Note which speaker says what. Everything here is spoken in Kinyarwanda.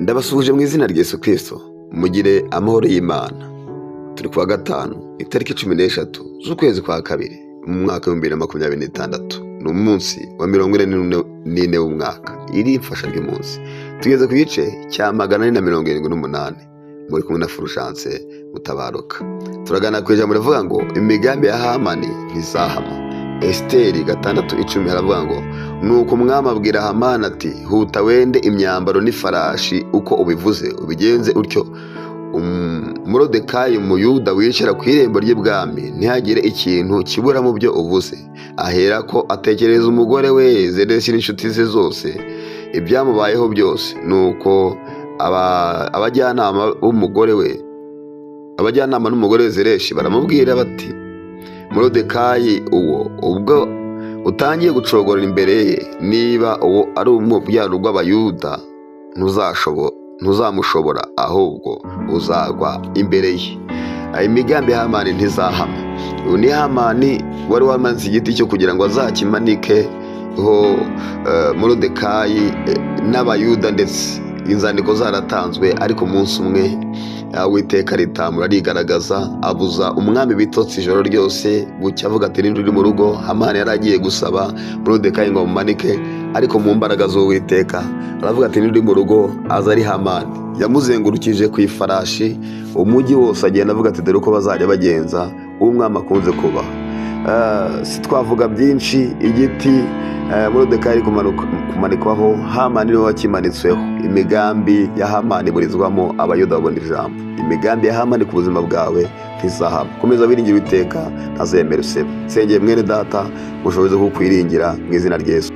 Speaker 1: Ndabasuhuje mu izina rya Yesu Kristo, mugire amahoro y'Imana. Turi kuwa gatanu, itariki 13 z'ukwezi kwa kabiri mu mwaka wa 2026. Ni umunsi wa 44 w'umwaka. Iri mfasha ry'umunsi. Tugeze ku gice cya 478. Muri kumwe na Fulgence Mutabaruka. Turagana ku ijambo rivuga ngo imigambi ya Hamani ntizahama. Esiteri 6:10 haravuga ngo nuko umwami abwira Hamani ati: "Huta wende imyambaro n'ifarashi uko ubivuze ubigenze utyo. Moridekayi Umuyuda wicara ku irembo ry'ibwami ntihagire ikintu kibura mu byo uvuze." Aherako atekereza umugore we Zeresi n'inshuti ze zose ibyamubayeho byose. Nuko abajyanama b'umugore we, abajyanama n'umugore we Zereshi baramubwira bati: "Moridekayi uwo ubwo utangiye gucogora imbere ye, niba uwo ari umubyaro rw'Abayuda, ntuzamushobora, ahubwo uzagwa imbere ye." Imigambi ya Hamani ntizahama. Uyu ni Hamani wari wamanitse igiti cyo kugira ngo azakimanike ho Moridekayi n'Abayuda, ndetse inzandiko zaratanzwe. Ariko umunsi umwe Uwiteka ritamura arigaragaza, abuza umwami bitotsi ijoro ryose. Bucya avuga ati: "Ninde uri mu rugo?" Hamani yari agiye gusaba Moridekayi ngo amumanike, ariko mu mbaraga z'Uwiteka aravuga ati: "Ninde uri mu rugo?" Aza ari Hamani. Yamuzengurukije ku ifarashi umujyi wose, agenda avuga ati: "Dore uko bazajya bagenza uwo umwami akunze kubaha." Si twavuga byinshi. Igiti Moridekayi ari kumanikwaho, Hamani niwe wakimanitsweho. Imigambi ya Hamani iburizwamo, Abayuda babona ijambo. Imigambi ya Hamani ku buzima bwawe ntizahama. Komeza wiringire Uwiteka, ntazemera usebe. Nsengeye mwene data, mushoboze kukwiringira mu izina rya Yesu.